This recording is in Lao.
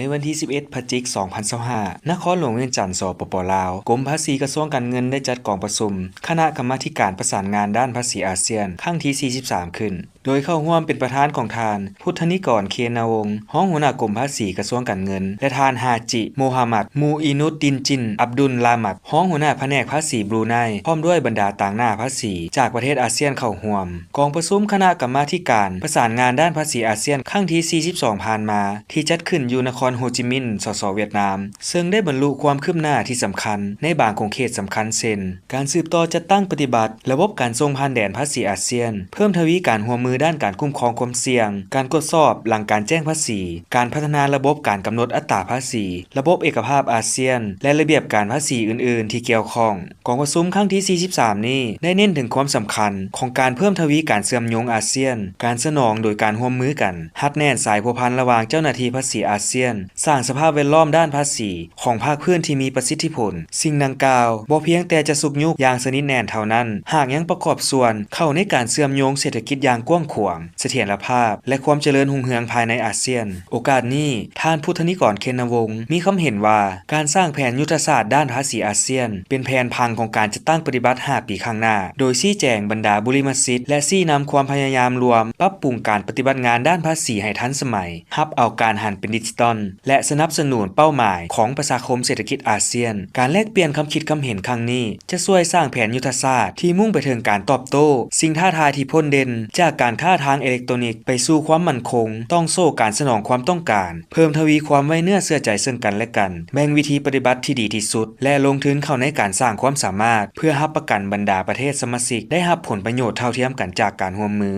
ໃນວັນທີສິບເອັດ ພະຈິກ ສອງພັນຊາວຫ້າ ນະຄອນຫຼວງວຽງຈັນ ສປປ ລາວ, ກົມພາສີກະຊວງການເງິນໄດ້ຈັດກອງປະຊຸມຄະນະກຳມາທິການປະສານງານດ້ານພາສີອາຊຽນ ຄັ້ງທີສີ່ສິບສາມ ຂຶ້ນ, ໂດຍເຂົ້າຮ່ວມເປັນປະທານຂອງທ່ານ ພຸດທະນິກອນ ເຄນາວົງ ຮອງຫົວໜ້າກົມພາສີກະຊວງການເງິນ ແລະ ທ່ານ ຮາຈິ ໂມຮາມັດ ມູອີນຸດດິນຈິນ ອັບດຸນລາມັດ ຮອງຫົວໜ້າພະແນກພາສີບຣູໄນ ພ້ອມດ້ວຍບັນດາຕາງໜ້າພາສີຈາກປະເທດອາຊຽນເຂົ້າຮ່ວມ. ກອງປະຊຸມຄະນະກຳມາທິການປະສານງານດ້ານພາສີອາຊຽນ ຄັ້ງທີສີ່ສິບສອງ ຜ່ານມາ ທີ່ຈັດຂຶ້ນຢູ່ນະຄອນໂຮຈິມິນ ສສ ຫວຽດນາມ, ເຊິ່ງໄດ້ບັນລຸຄວາມຄືບໜ້າທີ່ສຳຄັນໃນບາງຂົງເຂດສຳຄັນ ເຊັ່ນ ການສືບຕໍ່ຈັດຕັ້ງປະຕິບັດລະບົບການສົ່ງຜ່ານແດນພາສີອາຊຽນ, ເພີ່ມທະວີການຮ່ວມມືດ້ານການຄຸ້ມຄອງຄວາມສ່ຽງ, ການກວດສອບຫຼັງການແຈ້ງພາສີ, ການພັດທະນາລະບົບການກຳນົດອັດຕາພາສີ, ລະບົບເອກະພາບອາຊຽນ ແລະ ລະບຽບການພາສີອື່ນໆທີ່ກ່ຽວຂ້ອງ. ກອງປະຊຸມຄັ້ງທີສີ່ສິບສາມນີ້ ໄດ້ເນັ້ນເຖິງຄວາມສຳຄັນຂອງການເພີ່ມທະວີການເຊື່ອມໂຍງອາຊຽນ, ການສະໜອງໂດຍການຮ່ວມມືກັນ, ຮັດແໜ້ນສາຍພົວພັນລະຫວ່າງເຈົ້າໜ້າທີ່ພາສີອາຊຽນ, ສ້າງສະພາບແວດລ້ອມດ້ານພາສີຂອງພາກພື້ນທີ່ມີປະສິດທິຜົນ. ສິ່ງດັ່ງກ່າວບໍ່ພຽງແຕ່ຈະຊຸກຍູ້ຢ່າງສະໜິດແໜ້ນເທົ່ານັ້ນ, ຫາກຍັງປະກອບສ່ວນເຂົ້າໃນການເຊື່ອມໂຍງເສດຖະກິດຢ່າງກວ້າງຂວາງ, ສະຖຽນລະພາບ ແລະ ຄວາມຈະເລີນຮຸ່ງເຮືອງພາຍໃນອາຊຽນ. ໂອກາດນີ້, ທ່ານ ພຸດທະນິກອນ ເຄນນະວົງ ມີຄຳເຫັນວ່າ ການສ້າງແຜນຍຸດທະສາດດ້ານພາສີອາຊຽນ ເປັນແຜນຜັງຂອງການຈັດຕັ້ງປະຕິບັດຫ້າປີຂ້າງໜ້າ, ໂດຍຊີ້ແຈງບັນດາບຸລິມະສິດ ແລະ ຊີ້ນຳຄວາມພະຍາຍາມລວມປັບປຸງການປະຕິບັດງານດ້ານພາສີໃຫ້ທັນສະໄໝ, ຮັບເອົາການຫັນເປັນດິຈິຕອນ ແລະ ສະໜັບສະໜູນເປົ້າໝາຍຂອງປະຊາຄົມເສດຖະກິດອາຊຽນ. ການແລກປ່ຽນຄຳຄິດຄຳເຫັນຄັ້ງນີ້ ຈະຊ່ວຍສ້າງແຜນຍຸດທະສາດທີ່ມຸ່ງໄປເຖິງການຕອບໂຕ້ສິ່ງທ້າທາຍທີ່ພົ້ນເດັ່ນຈາກການຄ້າທາງເອເລັກໂຕນິກໄປສູ່ຄວາມໝັ້ນຄົງ, ຕອບໂຕ້ການສະໜອງຄວາມຕ້ອງການ, ເພີ່ມທະວີຄວາມໄວ້ເນື້ອເຊື່ອໃຈເຊິ່ງກັນແລະກັນ, ແບ່ງວິທີປະຕິບັດທີ່ດີທີ່ສຸດ ແລະ ລົງທຶນເຂົ້າໃນການສ້າງຄວາມສາມາດ ເພື່ອຮັບປະກັນບັນດາປະເທດສະມາຊິກໄດ້ຮັບຜົນປະໂຫຍດເທົ່າທຽມກັນຈາກການຮ່ວມມື.